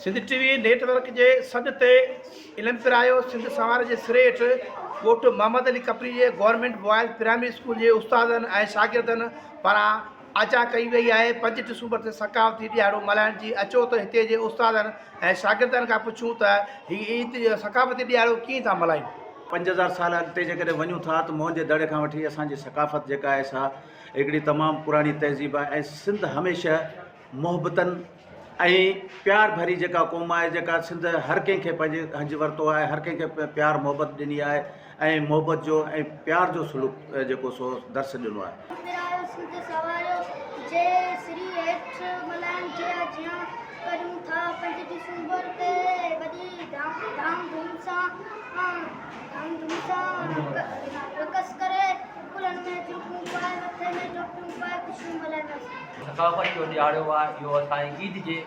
سنڌ ٽي V net work جي سڏ تي علم پرايو سنڌ سنوار جي سري هيٺ ڳوٺ محمد علي ڪپري جي گورنمينٽ بوائز پرائمري اسڪول جي استادن ۽ شاگردن پاران آجيان ڪئي وئي آهي پنج ڊسمبر تي ثقافتي ڏهاڙو ملهائڻ جي اچو ته هتي جي استادن ۽ شاگردن کان پڇون ته هي عيد ثقافتي ڏهاڙو ڪيئن ٿا ملهائين. 5000 سال اڳتي جيڪڏهن وڃون ٿا ته موهن جي دڙي کان وٺي اسان جي ثقافت جيڪا آهي سا هڪڙي تمام پراڻي تهذيب آهي ۽ سنڌ هميشه محبتن ۽ پيار ڀري جيڪا قوم آهي جيڪا سنڌ هر ڪنهن کي پنهنجي هنج ورتو آهي هر ڪنهن کي پيار محبت ڏني آهي ۽ محبت جو ۽ پيار جو سلوڪ جيڪو سو درس ڏنو آهي. پرايو سنڌ سنواريو جي سري هيٺ ملهائڻ جي آجيان ڪريون ٿا پنج ڊسمبر تي وڏي ڌام ڌوم سان ڌام ڌوم سان رقص ڪري ڪلهن ۾ جهرڪون پائي مٿي ۾ ٽوپيون پائي خوشيون ملهائينداسين. ثقافت جو ڏهاڙو آهي اهو اسان عيد جي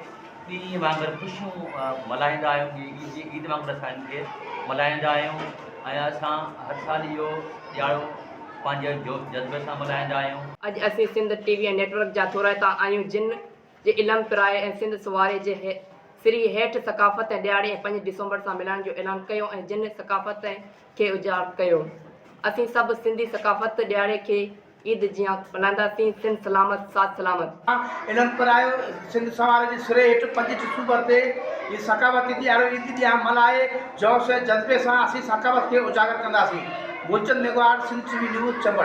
ڏينهن وانگر خوشيون ملهائيندا آهيون جيئن عيد جي عيد وانگر اسان ان کي ملهائيندا آهيون ۽ اسان هر سال اهو ڏهاڙو پنهنجي جوش جذبي سان ملهائيندا آهيون. اڄ اسين سنڌ ٽي وي ۽ نيٽ ورڪ جا ٿورائتا آهيون جن جي علم پرائي ۽ سنڌ سنواري جي سري هيٺ ثقافت ۽ ڏهاڙي ۽ پنج ڊسمبر سان ملائڻ جو اعلان ڪيو ۽ جن ثقافت کي اجاگر ڪيو. اسين سڀ سنڌي ثقافت ڏهاڙي کي عيد جيان ملهائينداسين سنڌ سلامت ساٿ سلامت. علم پرايو سنڌ سنواري جي سري هيٺ پنج ڊسمبر تي هي ثقافتي ڏهاڙو عيد جيان ملهائي جوش ۽ جذبي سان اسين ثقافت کي اجاگر ڪنداسين. Gulchand Meghwar, Sindh T V news, Chambar.